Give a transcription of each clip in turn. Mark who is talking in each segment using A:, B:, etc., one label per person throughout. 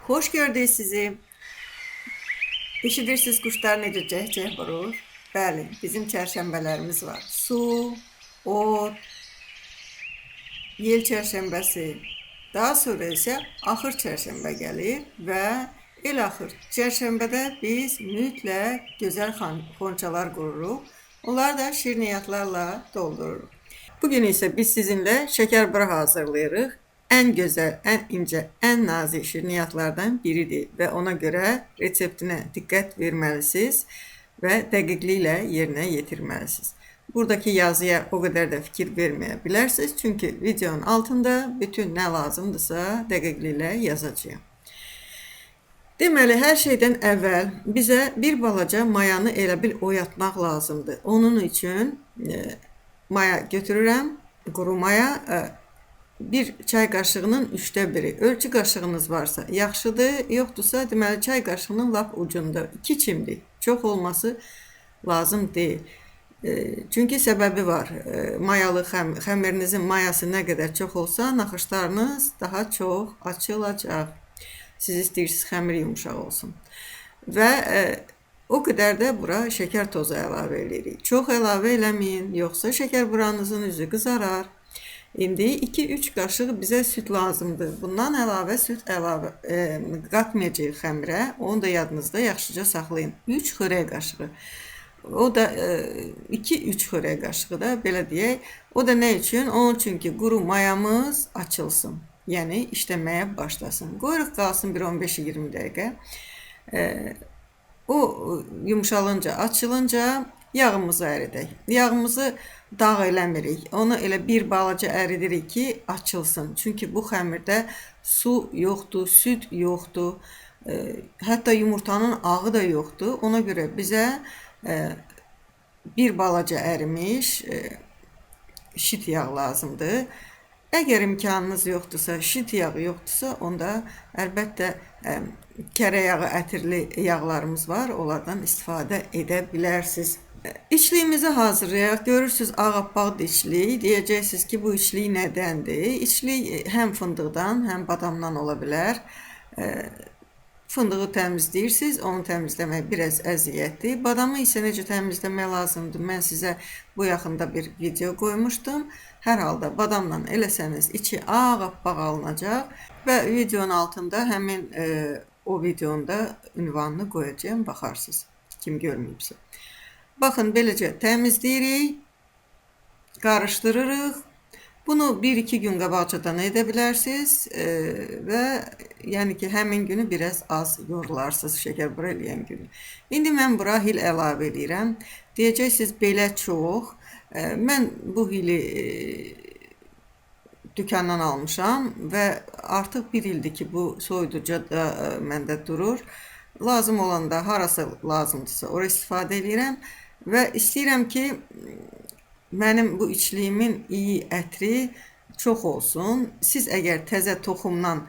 A: Xoş gördük sizi. Eşidirsiniz quşlar necə cəhcəh vurur? Bəli, bizim çərşənbələrimiz var. Su, ot, yel çərşənbəsi. Daha sonra isə axır çərşənbə gəlir və el axır çərşənbədə biz mütləq gözəl xonçalar qururuq. Onları da şirniyyatlarla doldururuq. Bugün isə biz sizinlə şəkərbura hazırlayırıq. Ən gözəl, ən incə, ən nazik şirniyyatlardan biridir və ona görə reseptinə diqqət verməlisiniz və dəqiqliklə yerinə yetirməlisiniz. Buradakı yazıya o qədər də fikir verməyə bilərsiniz, çünki videonun altında bütün nə lazımdırsa dəqiqliklə yazacağam. Deməli, hər şeydən əvvəl bizə bir balaca mayanı elə bil oyatmaq lazımdır. Onun üçün maya götürürəm, quru maya, bir çay qaşığının 3də biri. Ölçü qaşığınız varsa yaxşıdır, yoxdursa deməli çay qaşığının lap ucunda 2 çimdik. Çox olması lazım deyil. Çünki səbəbi var. Mayalı xəmirinizin mayası nə qədər çox olsa, naxışlarınız daha çox açılacaq. Siz istəyirsiniz xəmir yumuşaq olsun. Və o qədər də bura şəkər tozu əlavə eləyirik. Çox əlavə eləməyin, yoxsa şəkərburanızın üzü qızarar. İndi 2-3 qaşıq bizə süd lazımdır. Bundan əlavə süd əlavə qatmayacağıq xəmirə. Onu da yadınızda yaxşıca saxlayın. 3 xörək qaşığı. O da 2-3 xörək qaşığı da belə deyək. O da nə üçün? Onun üçün ki, quru mayamız açılsın. Yəni işləməyə başlasın. Qoyuruq qalsın bir 15-20 dəqiqə. O yumşalınca, açılınca yağımızı əridək. Yağımızı dağ eləmirik. Onu elə bir balaca əridirik ki, açılsın. Çünki bu xəmirdə su yoxdur, süd yoxdur, hətta yumurtanın ağı da yoxdur. Ona görə bizə bir balaca ərimiş şit yağ lazımdır. Əgər imkanınız yoxdursa, şit yağı yoxdursa, onda əlbəttə kərə yağı, ətirli yağlarımız var. Onlardan istifadə edə bilərsiniz. İçliyimizi hazırlayaq. Görürsünüz, ağappaq içlik. Deyəcəksiniz ki, bu içlik nədəndir? İçlik həm fındıqdan, həm badamdan ola bilər. Fındığı təmizləyirsiniz. Onu təmizləmək biraz əziyyətdir. Badamı isə necə təmizləmək lazımdır? Mən sizə bu yaxında bir video qoymuşdum. Hər halda badamla eləsəniz içi ağappaq alınacaq və videonun altında həmin o videonun da ünvanını qoyacağım. Baxarsınız, kim görməyibsə. Baxın, beləcə təmizləyirik, qarışdırırıq. Bunu 1-2 gün qabaqcadan edə bilərsiniz və yəni ki, həmin günü biraz az yorularsınız şəkərbura eləyən günü. İndi mən bura hil əlavə eləyirəm. Deyəcəksiniz, belə çox. Mən bu hili dükandan almışam və artıq bir ildir ki, bu soyuducu da məndə durur. Lazım olanda, harası lazımdırsa ora istifadə eləyirəm. Və istəyirəm ki, mənim bu içliyimin iyi, ətri çox olsun. Siz əgər təzə toxumdan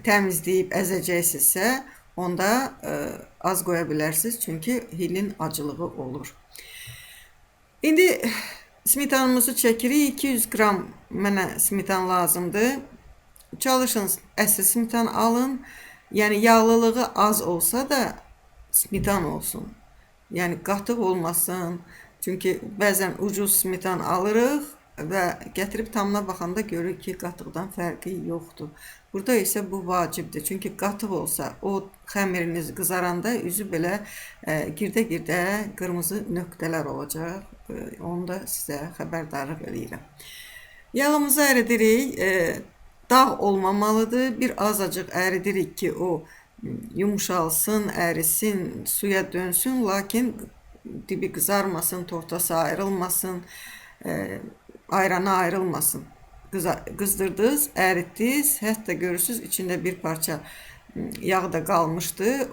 A: təmizləyib əzəcəksinizsə, onda az qoya bilərsiniz. Çünki hilin acılığı olur. İndi smetanımızı çəkirik. 200 qram mənə smetan lazımdır. Çalışın, əsl smetan alın. Yəni yağlılığı az olsa da smetan olsun. Yəni qatıq olmasın. Çünki bəzən ucuz smetan alırıq və gətirib tamına baxanda görürük ki, qatıqdan fərqi yoxdur. Burada isə bu vacibdir. Çünki qatıq olsa, o xəmiriniz qızaranda üzü belə girdə-girdə qırmızı nöqtələr olacaq. Onu da sizə xəbərdarlıq eləyirəm. Yağımızı əridirik. Dağ olmamalıdır. Bir azacıq əridirik ki, o yumuşalsın, ərisin, suya dönsün, lakin dibi qızarmasın, tortası ayrılmasın, ayrana ayrılmasın. Qızdırdınız, əritdiniz, hətta görürsünüz içində bir parça yağ da qalmışdı.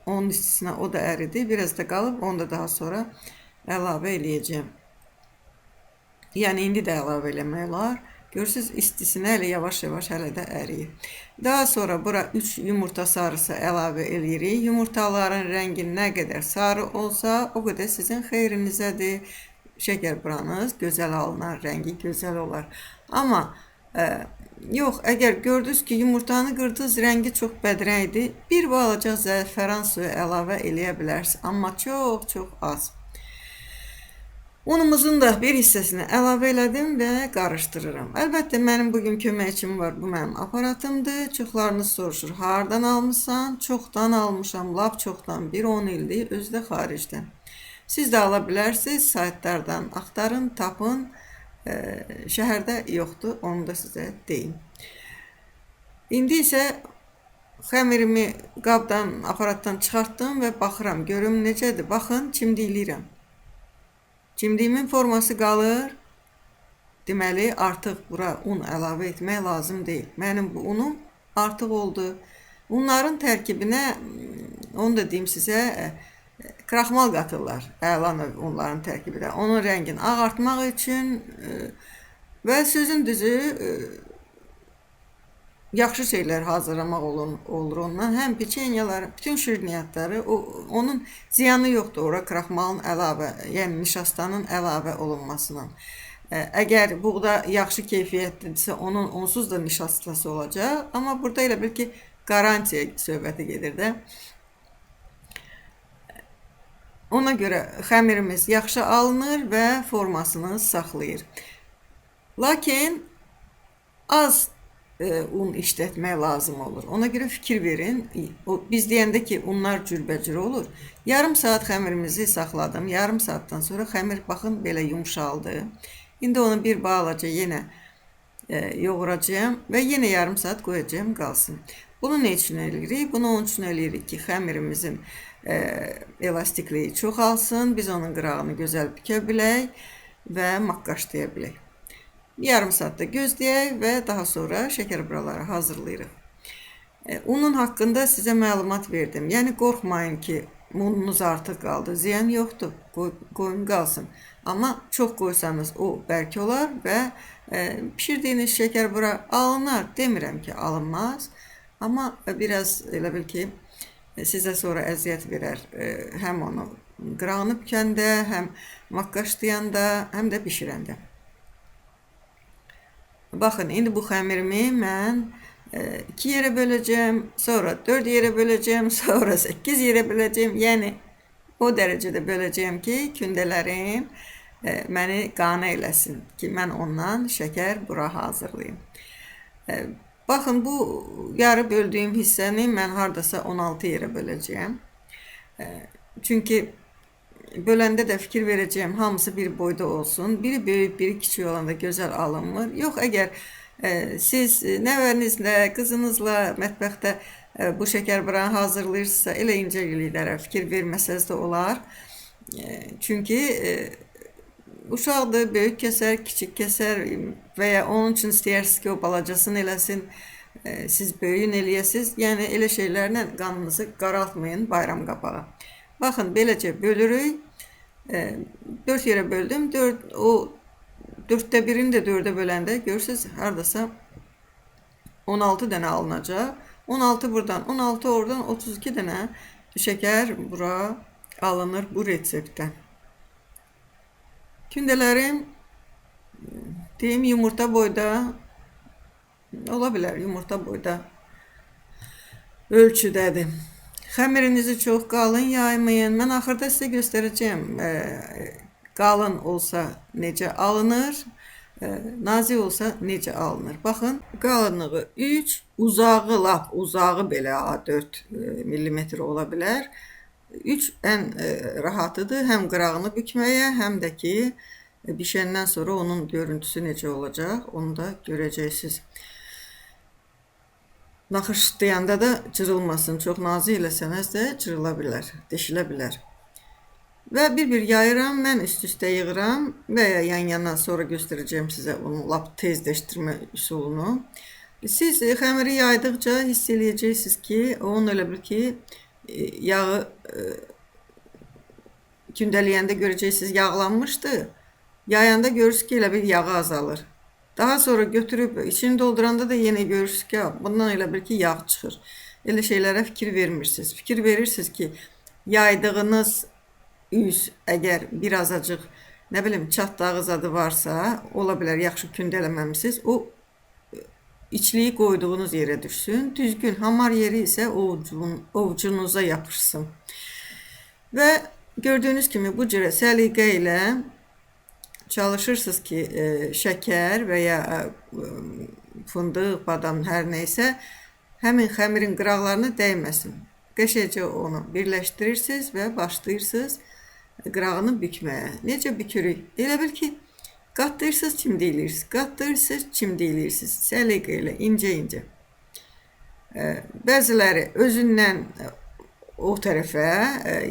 A: Onun istisinə o da əridi, biraz da qalıb, onu da daha sonra əlavə eləyəcəyəm. Yəni indi də əlavə eləmək olar. Görürsünüz, istisinə elə yavaş-yavaş hələ də əriyir. Daha sonra bura 3 yumurta sarısı əlavə eləyirik. Yumurtaların rəngi nə qədər sarı olsa, o qədər sizin xeyrinizədir. Şəkərburanız gözəl alınar, rəngi gözəl olar. Amma Yox, əgər gördünüz ki, yumurtanı qırdınız, rəngi çox bədrəngdir, bir balaca zəfəran suyu əlavə eləyə bilərsiniz, amma çox-çox az. Unumuzun da bir hissəsini əlavə elədim və qarışdırıram. Əlbəttə, mənim bugün köməkçim var, bu mənim aparatımdır. Çoxlarınız soruşur, hardan almışsan? Çoxdan almışam, lap çoxdan, bir 10 ildir, özü də xaricdən. Siz də ala bilərsiniz, saytlardan axtarın, tapın. Şəhərdə yoxdur, onu da sizə deyim. İndi isə xəmirimi qabdan, aparatdan çıxartdım və baxıram, görüm necədir. Baxın, çimdikləyirəm. Çimdiyimin forması qalır. Deməli, artıq bura un əlavə etmək lazım deyil. Mənim bu unum artıq oldu. Unların tərkibinə, onu da deyim sizə, kraxmal qatırlar əla növ unların tərkibinə. Onun rəngini ağartmaq üçün və sözün düzü yaxşı şeylər hazırlamaq olur ondan. Həm peçenyalar, bütün şirniyyatları, onun ziyanı yoxdur ora kraxmalın əlavə, yəni nişastanın əlavə olunmasının. Əgər buğda yaxşı keyfiyyətlidirsə, onun onsuz da nişastası olacaq. Amma burada elə bil ki, qarantiya söhbəti gedir də. Ona görə xəmirimiz yaxşı alınır və formasını saxlayır. Lakin az un işlətmək lazım olur. Ona görə fikir verin. Biz deyəndə ki, unlar cürbəcür olur. Yarım saat xəmirimizi saxladım. Yarım saatdan sonra xəmir, baxın, belə yumşaldı. İndi onu bir balaca yenə yoğuracağım və yenə yarım saat qoyacağım qalsın. Bunu nə üçün eləyirik? Bunu onun üçün eləyirik ki, xəmirimizin elastikliyi çoxalsın, biz onun qırağını gözəl bükə bilək və maqqaşlaya bilək. Yarım saatda gözləyək və daha sonra şəkərburaları hazırlayırıq. Unun haqqında sizə məlumat verdim. Yəni, qorxmayın ki, ununuz artıq qaldı. Ziyan yoxdur, qoyun qalsın. Amma çox qoysanız o bərk olar və pişirdiyiniz şəkərbura alınar. Demirəm ki, alınmaz. Amma biraz elə bil ki, sizə sonra əziyyət verər. Həm onu qırağını bükəndə, həm maqqaşlayanda, həm də bişirəndə. Baxın, indi bu xəmirimi mən 2 yerə böləcəm, sonra 4 yerə böləcəm, sonra 8 yerə böləcəm. Yəni, o dərəcədə böləcəm ki, kündələrim məni qane eləsin ki, mən ondan şəkər bura hazırlayım. Baxın, bu yarı böldüyüm hissəni mən hardasa 16 yerə böləcəyəm. Çünki böləndə də fikir verəcəyəm, hamısı bir boyda olsun. Biri böyük, biri kiçik olanda gözəl alınmır. Yox, əgər siz nəvənizlə, qızınızla mətbəxdə bu şəkərburanı hazırlayırsınızsa, elə incəliklərə fikir verməsəz də olar. Çünki uşaqdır, böyük kəsər, kiçik kəsər və ya onun üçün istəyirsiniz ki, o balacasını eləsin, siz böyüyün eləyəsiniz. Yəni, elə şeylərlə qanınızı qaraltmayın bayram qabağı. Baxın, beləcə bölürük. 4 yerə böldüm. O 4-də birini də 4-ə böləndə görürsünüz, haradasa 16 dənə alınacaq. 16 buradan, 16 oradan, 32 dənə şəkər bura alınır bu reseptdən. Kündələrim, deyim, yumurta boyda, ola bilər, yumurta boyda ölçüdədir. Xəmirinizi çox qalın yaymayın. Mən axırda sizə göstərəcəyəm, qalın olsa necə alınır, nazik olsa necə alınır. Baxın, qalınlığı 3, uzağı, lap uzağı belə 4 millimetr ola bilər. 3 ən rahatıdır, həm qırağını bükməyə, həm də ki, bişəndən sonra onun görüntüsü necə olacaq, onu da görəcəksiniz. Naxışlayanda da cırılmasın, çox nazik eləsəniz də cırıla bilər, deşilə bilər. Və bir-bir yayıram, mən üst-üstə yığıram və ya yan-yana, sonra göstərəcəyim sizə onun lap tezləşdirmə üsulunu. Siz xəmiri yaydıqca hiss eləyəcəksiniz ki, onun elə bil ki, yağı kündələyəndə görəcəksiniz yağlanmışdı. Yayanda görürsünüz ki, elə bir yağı azalır. Daha sonra götürüb içini dolduranda da yenə görürsünüz ki, bundan elə bil ki, yağ çıxır. Elə şeylərə fikir vermirsiniz. Fikir verirsiniz ki, yaydığınız üz əgər bir azacıq, nə bilim, çatdağı zadı varsa, ola bilər yaxşı kündələməmişsiniz, o İçliyi qoyduğunuz yerə düşsün. Düzgün hamar yeri isə ovucunuza yapışsın. Və gördüyünüz kimi bu cürə səliqə ilə çalışırsınız ki, şəkər və ya fındıq, badam, hər nə isə həmin xəmirin qıraqlarına dəyməsin. Qəşəngcə onu birləşdirirsiniz və başlayırsınız qırağını bükməyə. Necə bükürük? Elə bil ki, qatlayırsınız, çimdikləyirsiniz, qatlayırsınız, çimdikləyirsiniz. Səliqə ilə, incə-incə. Bəziləri özündən o tərəfə,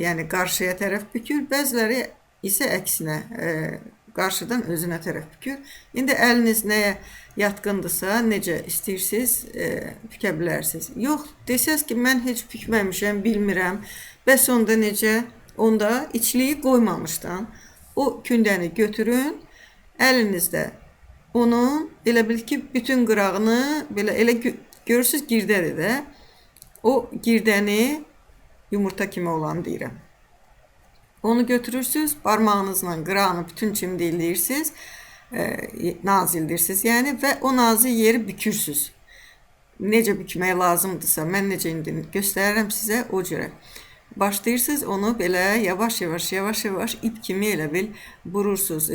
A: yəni qarşıya tərəf bükür, bəziləri isə əksinə, qarşıdan özünə tərəf bükür. İndi əliniz nəyə yatqındırsa, necə istəyirsiniz, bükə bilərsiniz. Yox, desəz ki, mən heç bükməmişəm, bilmirəm. Bəs onda necə? Onda içliyi qoymamışdan o kündəni götürün, əlinizdə onun elə bil ki, bütün qırağını belə elə görürsünüz girdədir də. O girdəni yumurta kimi olan deyirəm. Onu götürürsünüz, barmağınızla qırağını bütün çimdikləyirsiniz, nazildirsiniz yəni və o nazik yeri bükürsünüz. Necə bükmək lazımdırsa, mən necə indi göstərirəm sizə o cürə. Başlayırsınız onu belə yavaş-yavaş, yavaş-yavaş ip kimi elə bil burursunuz.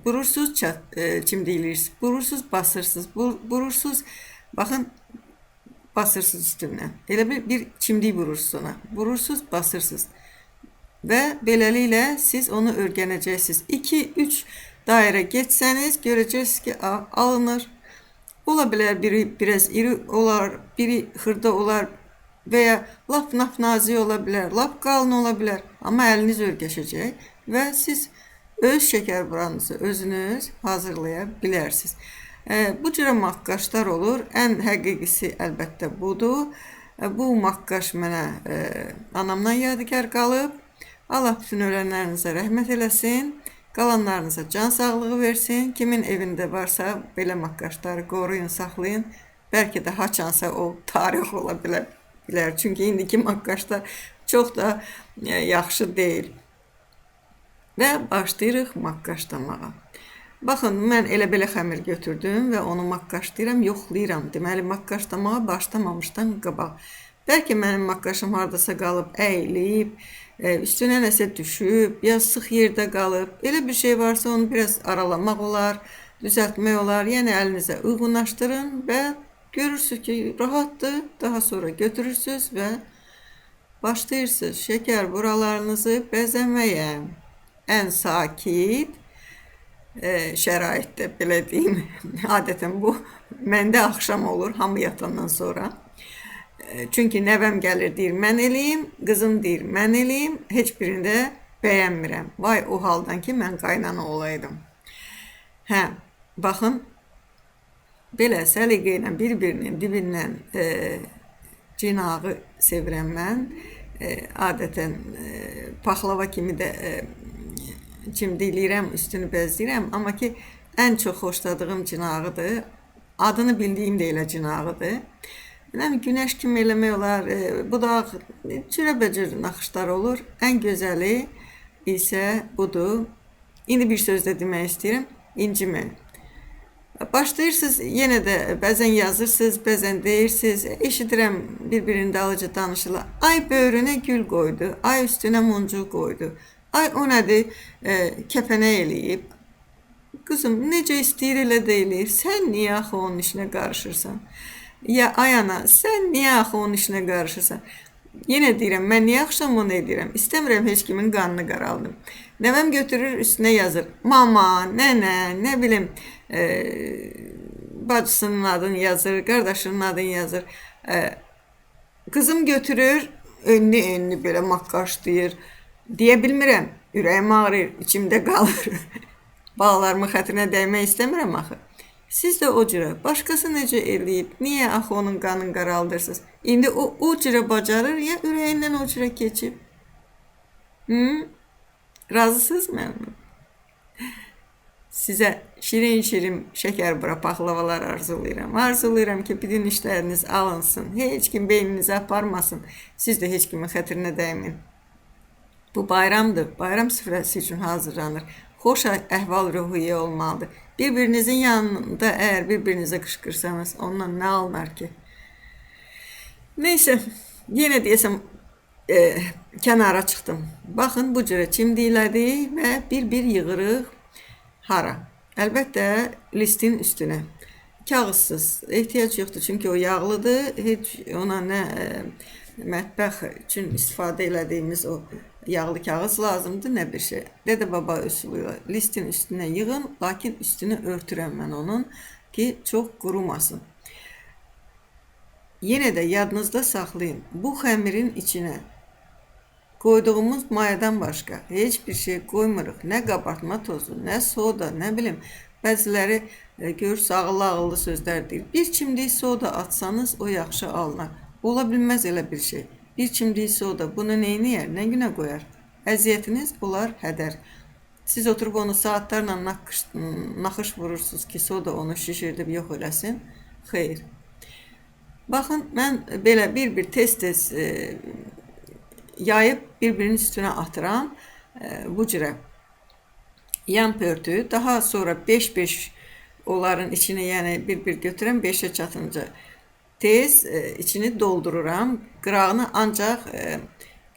A: Burursunuz, çimdikləyirsiniz, burursunuz, basırsınız, burursunuz, baxın, basırsınız üstündən. Elə bil bir çimdik vurursunuz ona. Vurursunuz, basırsınız. Və beləliklə siz onu öyrənəcəksiniz. 2-3 dairə geçsəniz görəcəksiniz ki, alınır. Ola bilər biri biraz iri olar, biri xırda olar və ya lap nazik ola bilər, lap qalın ola bilər. Amma əliniz örgəşəcək və siz öz şəkərburanızı özünüz hazırlaya bilərsiniz. Bu cürə maqqaşlar olur. Ən həqiqisi əlbəttə budur. Bu maqqaş mənə anamdan yadigar qalıb. Allah bütün ölənlərinizə rəhmət eləsin, qalanlarınıza can sağlığı versin. Kimin evində varsa belə maqqaşları qoruyun, saxlayın. Bəlkə də haçansa o tarix ola bilər. Çünki indiki maqqaşlar çox da yaxşı deyil. Və başlayırıq maqqaşlamağa. Baxın, mən elə belə xəmir götürdüm və onu maqqaşlayıram, yoxlayıram. Deməli, maqqaşlamağa başlamamışdan qabaq. Bəlkə mənim maqqaşım hardasa qalıb, əyilib, üstünə nəsə düşüb, ya sıx yerdə qalıb. Elə bir şey varsa onu biraz aralamaq olar, düzəltmək olar. Yəni əlinizə uyğunlaşdırın və görürsünüz ki, rahatdır. Daha sonra götürürsünüz və başlayırsınız şəkər buralarınızı bəzəməyə. Ən sakit şəraitdə, belə deyim, adətən bu məndə axşam olur, hamı yatandan sonra. Çünki nəvəm gəlir, deyir, mən eləyim, qızım deyir, mən eləyim, heç birini də bəyənmirəm. Vay o haldan ki, mən qaynana olaydım. Hə, baxın, belə səliqə ilə bir-birinin dibindən cinağı sevirəm mən. Adətən paxlava kimi də çimdikləyirəm, üstünü bəzəyirəm. Amma ki, ən çox xoşladığım cinağıdır. Adını bildiyim də elə cinağıdır. Nə günəş kimi eləmək olar, budaq, cürəbəcür naxışlar olur. Ən gözəli isə budur. İndi bir söz də demək istəyirəm, inciməyin. Başlayırsınız, yenə də bəzən yazırsınız, bəzən deyirsiniz. Eşidirəm, bir-birinin dalıca danışırlar. Ay böyrünə gül qoydu, ay üstünə muncuq qoydu. Ay o nədir, kəpənək eləyib. Qızım, necə istəyir elə də eləyir. Sən niyə axı onun işinə qarışırsan? Ya ay ana, sən niyə axı onun işinə qarışırsan? Yenə deyirəm, mən niyə axşam onu edirəm? İstəmirəm heç kimin qanını qaraldım. Nəvəm götürür, üstünə yazır. Mama, nənə, nə bilim, bacısının adını yazır, qardaşının adını yazır. Qızım götürür, önlü-önlü belə maqqaşlayır. Deyə bilmirəm, ürəyim ağrıyır, içimdə qalır. Balalarımın xətrinə dəymək istəmirəm axı. Siz də o cürə, başqası necə eləyib, niyə axı onun qanını qaraldırsınız? İndi o cürə bacarır, ya ürəyindən o cürə keçib? Razısınız mənimlə? Sizə şirin-şirin şəkərbura paxlavalar arzulayıram. Arzulayıram ki, bütün işləriniz alınsın, heç kim beyninizi aparmasın, siz də heç kimin xətrinə dəyməyin. Bu bayramdır, bayram süfrəsi üçün hazırlanır. Xoş əhval-ruhiyyə olmalıdır. Bir-birinizin yanında əgər bir-birinizə qışqırsanız, ondan nə alınar ki? Neyse, yenə deyəsəm kənara çıxdım. Baxın, bu cürə çimdiklədi və bir-bir yığırıq hara? Əlbəttə, listin üstünə. Kağızsız, ehtiyac yoxdur, çünki o yağlıdır. Heç ona nə mətbəx üçün istifadə elədiyimiz o yağlı kağız lazımdır, nə bir şey. Dədə-baba üsulu ilə listin üstünə yığın, lakin üstünü örtürəm mən onun ki, çox qurumasın. Yenə də yadınızda saxlayın, bu xəmirin içinə koyduğumuz mayadan başqa heç bir şey qoymuruq. Nə qabartma tozu, nə soda, nə bilim, bəziləri görürsünüz, ağıllı-ağıllı sözlər deyir. Bir çimdik soda atsanız o yaxşı alınar. Ola bilməz elə bir şey. Bir çimdik soda bunu neyniyər, nə günə qoyar? Əziyyətiniz olar hədər. Siz oturub onu saatlarla naxış vurursunuz ki, soda onu şişirdib yox eləsin. Xeyr. Baxın, mən belə bir-bir tez-tez yayıb bir-birinin üstünə atıram. Bu cürə yan pörtü. Daha sonra 5-5 onların içini, yəni bir-bir götürəm, 5-ə çatınca tez içini doldururam. Qırağını ancaq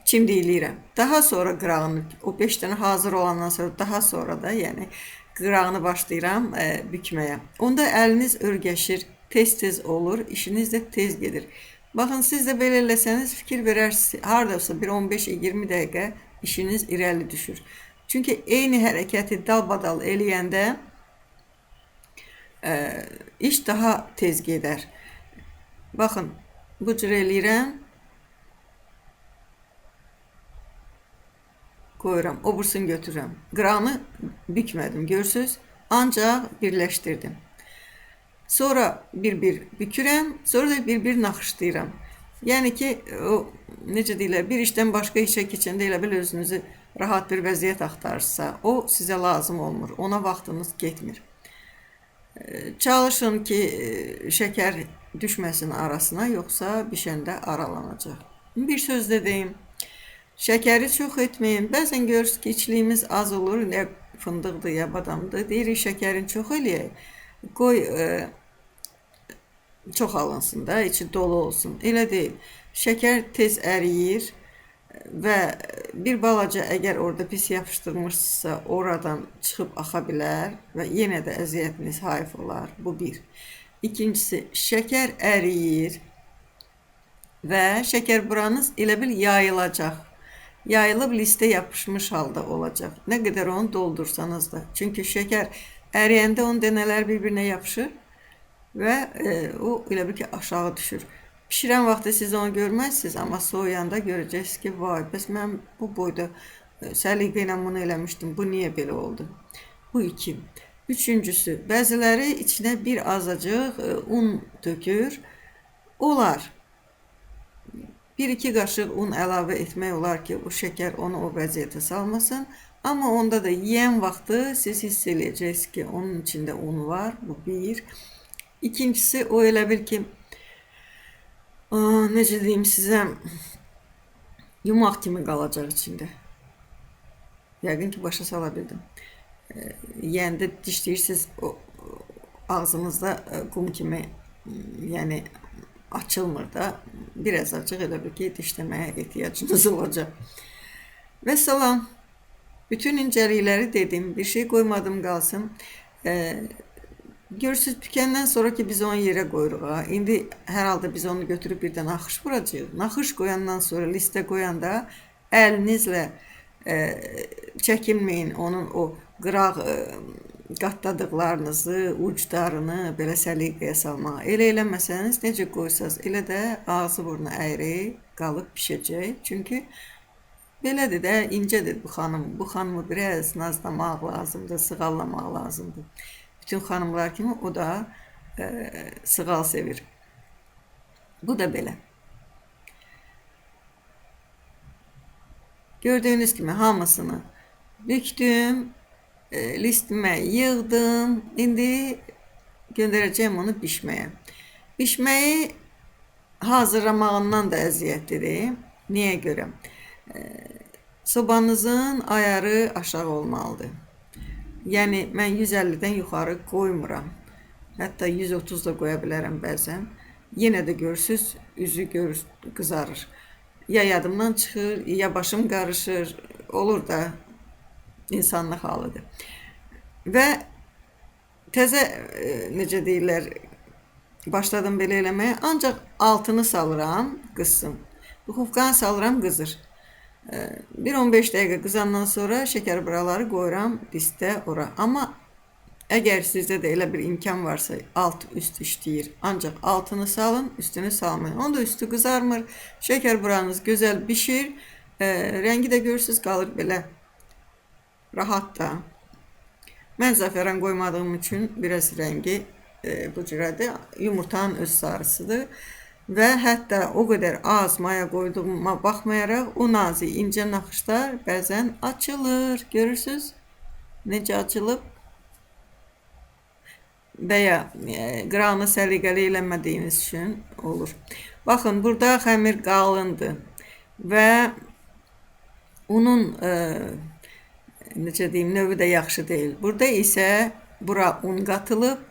A: çimdikləyirəm. Daha sonra qırağını, o 5 dənə hazır olandan sonra, daha sonra da yəni qırağını başlayıram bükməyə. Onda əliniz örgəşir, tez-tez olur, işiniz də tez gedir. Baxın, siz də belə eləsəniz fikir verərsiniz, haradasa bir 15-20 dəqiqə işiniz irəli düşür. Çünki eyni hərəkəti dalbadal eləyəndə iş daha tez gedər. Baxın, bu cür eləyirəm. Qoyuram, o bursunu götürürəm. Qırağını bükmədim, görürsünüz. Ancaq birləşdirdim. Sonra bir-bir bükürəm, sonra da bir-bir naxışlayıram. Yəni ki, o, necə deyirlər, bir işdən başqa işə keçəndə elə bil özünüzü rahat bir vəziyyət axtarırsa, o sizə lazım olmur, ona vaxtınız getmir. Çalışın ki, şəkər düşməsin arasına, yoxsa bişəndə aralanacaq. Bir söz də deyim, şəkəri çox etməyin. Bəzən görürsünüz ki, içliyimiz az olur, ya fındıqdır, ya badamdır. Deyirik, şəkərini çox eləyək, qoy çox alınsın da, içi dolu olsun. Elə deyil. Şəkər tez əriyir və bir balaca əgər orada pis yapışdırmışsa, oradan çıxıb axa bilər və yenə də əziyyətiniz hayf olar. Bu bir. İkincisi, şəkər əriyir və şəkər buranız elə bil yayılacaq. Yayılıb listə yapışmış halda olacaq. Nə qədər onu doldursanız da. Çünki şəkər əriyəndə onun dənələr bir-birinə yapışır və o elə bil ki, aşağı düşür. Pişirən vaxtda siz onu görməzsiniz, amma soğuyanda görəcəksiniz ki, vay, bəs mən bu boyda səliqə ilə bunu eləmişdim, bu niyə belə oldu? Bu iki. Üçüncüsü, bəziləri içinə bir azacıq un tökür. Olar. 1-2 qaşıq un əlavə etmək olar ki, o şəkər onu o vəziyyətə salmasın. Amma onda da yeyən vaxtı siz hiss eləyəcəksiniz ki, onun içində un var. Bu bir. İkincisi, o elə bil ki, necə deyim sizə, yumaq kimi qalacaq içində. Yəqin ki, başa sala bildim. Yeyəndə dişləyirsiniz, o ağzınızda qum kimi, yəni açılmır da, biraz acıq elə bil ki, dişləməyə ehtiyacınız olacaq. Və salam. Bütün incəlikləri dedim, bir şey qoymadım qalsın. Görürsünüz, bükəndən sonra ki, biz onu yerə qoyuruq. Ha. İndi hər halda biz onu götürüb bir də naxış vuracağıq. Naxış qoyandan sonra, listə qoyanda əlinizlə çəkinməyin onun o qıraq qatladıqlarınızı, uclarını belə səliqəyə salmağa. Elə eləməsəniz, necə qoysaz, elə də ağzı burnu əyri qalıb bişəcək. Çünki belədir də, incədir bu xanım. Bu xanımı biraz nazlamaq lazımdır, sığallamaq lazımdır. Bütün xanımlar kimi o da sığal sevir. Bu da belə. Gördüyünüz kimi hamısını bükdüm, listime yığdım. İndi göndərəcəyim onu bişməyə. Bişməyi hazırlamağından da əziyyətlidir. Niyə görə? Sobanızın ayarı aşağı olmalıdır. Yəni mən 150-dən yuxarı qoymuram. Hətta 130 da qoya bilərəm bəzən. Yenə də görürsüz, üzü qızarır. Ya yadımdan çıxır, ya başım qarışır. Olur da, insanlıq halıdır. Və təzə, necə deyirlər, başladım belə eləməyə. Ancaq altını salıram, qızsın. Duxovkanı salıram, qızır. Bir 15 dəqiqə qızandan sonra şəkərburaları qoyuram distə ora. Amma əgər sizdə də elə bir imkan varsa, alt üst işləyir. Ancaq altını salın, üstünü salmayın. Onda üstü qızarmır. Şəkərburanız gözəl bişir. Rəngi də görürsünüz, qalır belə rahat da. Mən zəfəran qoymadığım üçün biraz rəngi bu cürədir. Yumurtanın öz sarısıdır. Və hətta o qədər az maya qoyduğuma baxmayaraq o nazik incə naxışlar bəzən açılır. Görürsünüz necə açılıb? Və ya qırağını səliqəli eləmədiyiniz üçün olur. Baxın, burada xəmir qalındır və unun necə deyim, növü də yaxşı deyil. Burada isə bura un qatılıb.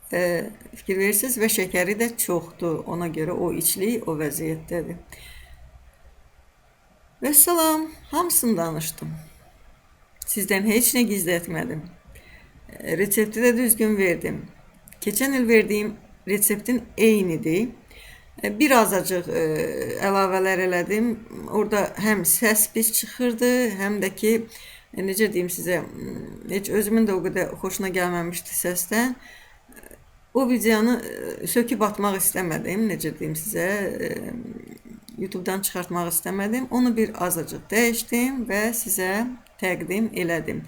A: Fikir verirsiniz və şəkəri də çoxdur. Ona görə o içlik o vəziyyətdədir. Vəssalam, hamısını danışdım. Sizdən heç nə gizlətmədim. Resepti də düzgün verdim. Keçən il verdiyim reseptin eynidir. Bir azacıq əlavələr elədim. Orada həm səs pis çıxırdı, həm də ki, necə deyim sizə, heç özümün də o qədər xoşuna gəlməmişdi səsdən. O videonu söküb atmaq istəmədim, necə deyim sizə, YouTube'dan çıxartmaq istəmədim. Onu bir azacıq dəyişdim və sizə təqdim elədim.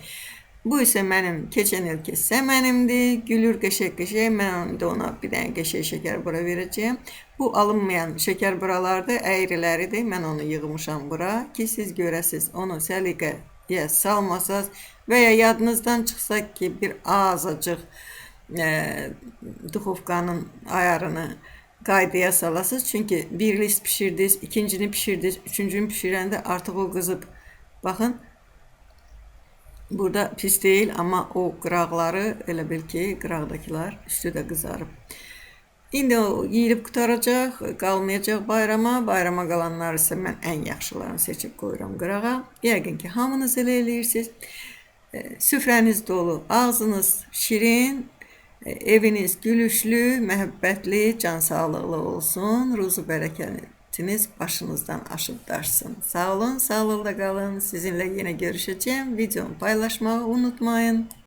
A: Bu isə mənim keçən ilki səmənimdir. Gülür qəşəng-qəşəng. Mən də ona bir dənə qəşəng şəkərbura verəcəyəm. Bu alınmayan şəkərburalardır, əyriləridir. Mən onu yığmışam bura ki, siz görəsiniz. Onu səliqəyə salmasaz və ya yadınızdan çıxsa ki, bir azacıq duxovkanın ayarını qaydaya salasınız. Çünki bir list pişirdiniz, ikincini pişirdiniz, üçüncünü pişirəndə artıq o qızıb. Baxın, burada pis deyil, amma o qıraqları elə bil ki, qıraqdakılar üstü də qızarıb. İndi o yeyilib qurtaracaq, qalmayacaq bayrama. Bayrama qalanları isə mən ən yaxşılarını seçib qoyuram qırağa. Yəqin ki, hamınız elə eləyirsiniz. Süfrəniz dolu, ağzınız şirin, eviniz gülüşlü, məhəbbətli, can sağlıqlı olsun. Ruzu bərəkətiniz başınızdan aşıb daşsın. Sağ olun, sağlıqla qalın. Sizinlə yenə görüşəcəyəm. Videomu paylaşmağı unutmayın.